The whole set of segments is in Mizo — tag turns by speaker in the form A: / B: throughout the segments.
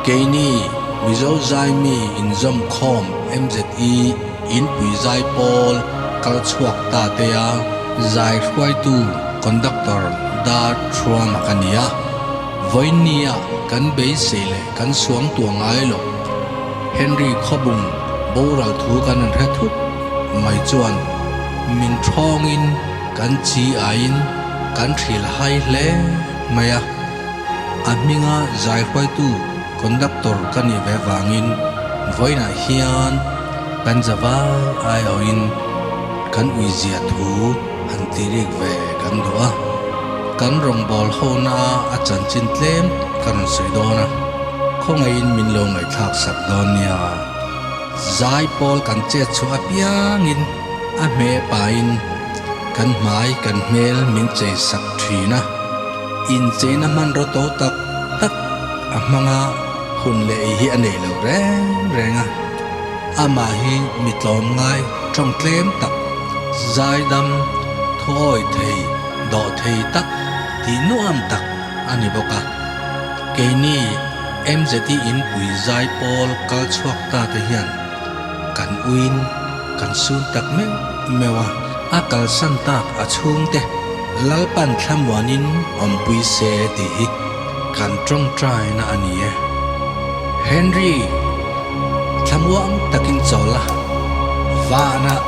A: Keini Mizo Zaimi Inzawmkhawm, MZI, Inpui Zaipawl kal chhuak ta te a zai hruaitu Conductor Dar Thuama ka ni a. Vawiinnia kan beisei leh kan suang tuah ngai lo Henry Khawbung boral thu kan rawn hre thut mai chuan min thawngin kan chi aiin kan hrilh hai hle mai a. A hminga zai hruaitu conductor ka nih ve vangin vawiinah hian kan zavai aiawhin kan uizia thu han tirik ve kan duh a. Kan rawngbâwl hona a chanchin tlem ka rawn sawi dawn a, khawngaihin min lo ngaihthlak sak dawn nia. Zai pawl kan chet chhuah apiangin a hmeh pahin kan hmai kan hmel min chei sak thin a, incheina hmanraw to tak tak a hmanga hun leh ei hi a nei lo reng reng a. Amah hi mi tlawmngai tawng tlem tak, zaidam, thuawi thei, dawh thei tak tih nuam tak a ni bawk a. Keini MZI inpui zai pawl kal chhuak ta te hian kan uin kan sun tak meuh meuh a, a kalsan tak a chhungte Lalpan thlamuanin awmpui se tih hi kan tawngtaina a ni e. Henry, thlamuang takin chawl a, vanah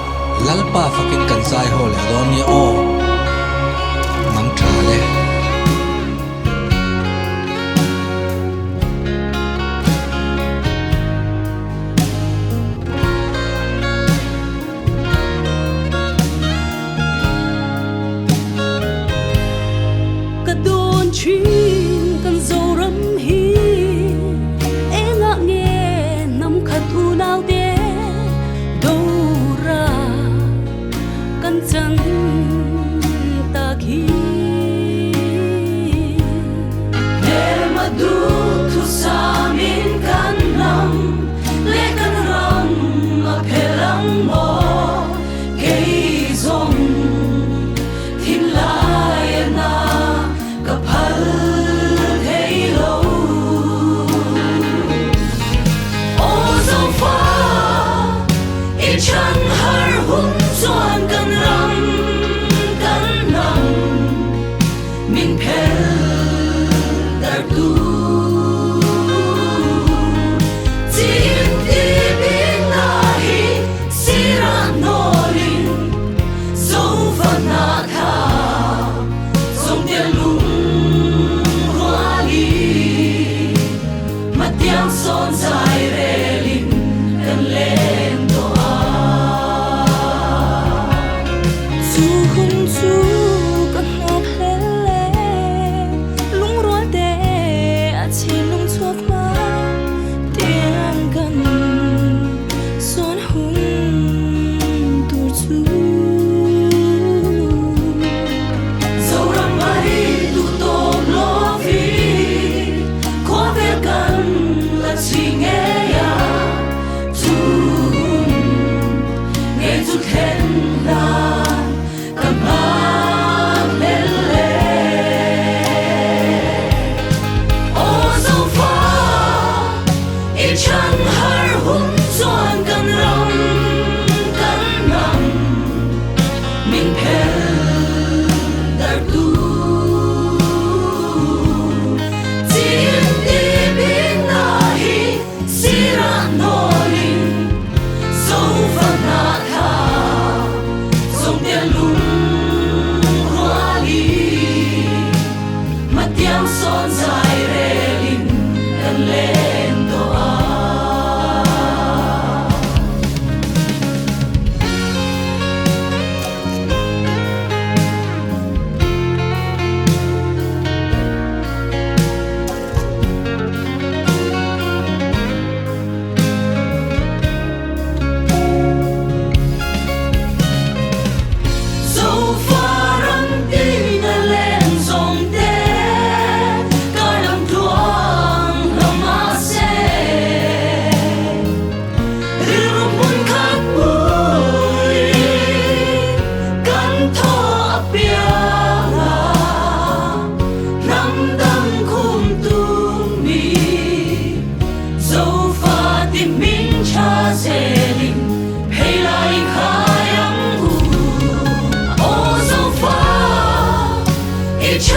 A: Lalpa fakin kan zai haw leh dawn nia aw. Mang tha le.
B: Ka dawn thin kan Zoram hi engah nge hnam khat unau te dora kan chan tak hi. Hmelma duhthusamin kan hnam leh kan ram a phel ang maw kei zawng thinlai a na ka phal thei lo. Aw Zofa i chan har hun chuan kan ram kan hnam min phel dar tu. Chin ti bik na hi sirah nawlin Zofa hna kha zawngte lungruali hmatiang sawn zai relin kan leng tawh a. Chu hun chu ka hnawk hlel e, lungrual te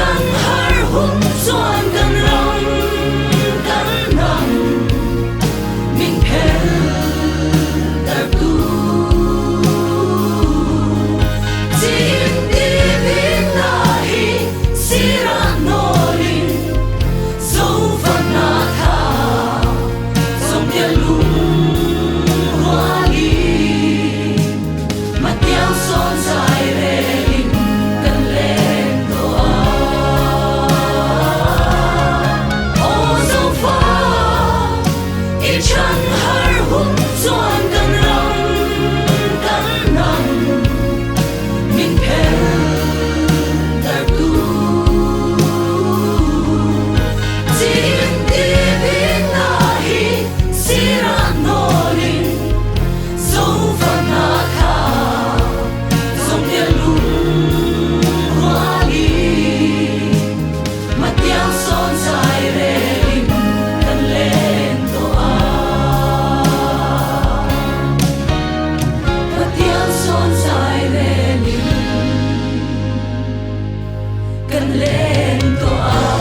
B: chan har hun chuan kan ram kan hnam min phel dar tu. Chin ti bikna hi sirah nawlin Zofa hna tha zawmte lungrualin Hmatiang sawn zai relin kan leng tawh a. Aw Zofa, i chan har hun chuan kan ram kan hnam min phel dar tu. Chin ti bikna hi sirah nawlin Zofa hna tha zawmte lungrualin Hmatiang sawn zai relin kan leng tawh a. Hmatiang sawn zai relin kan leng tawh a.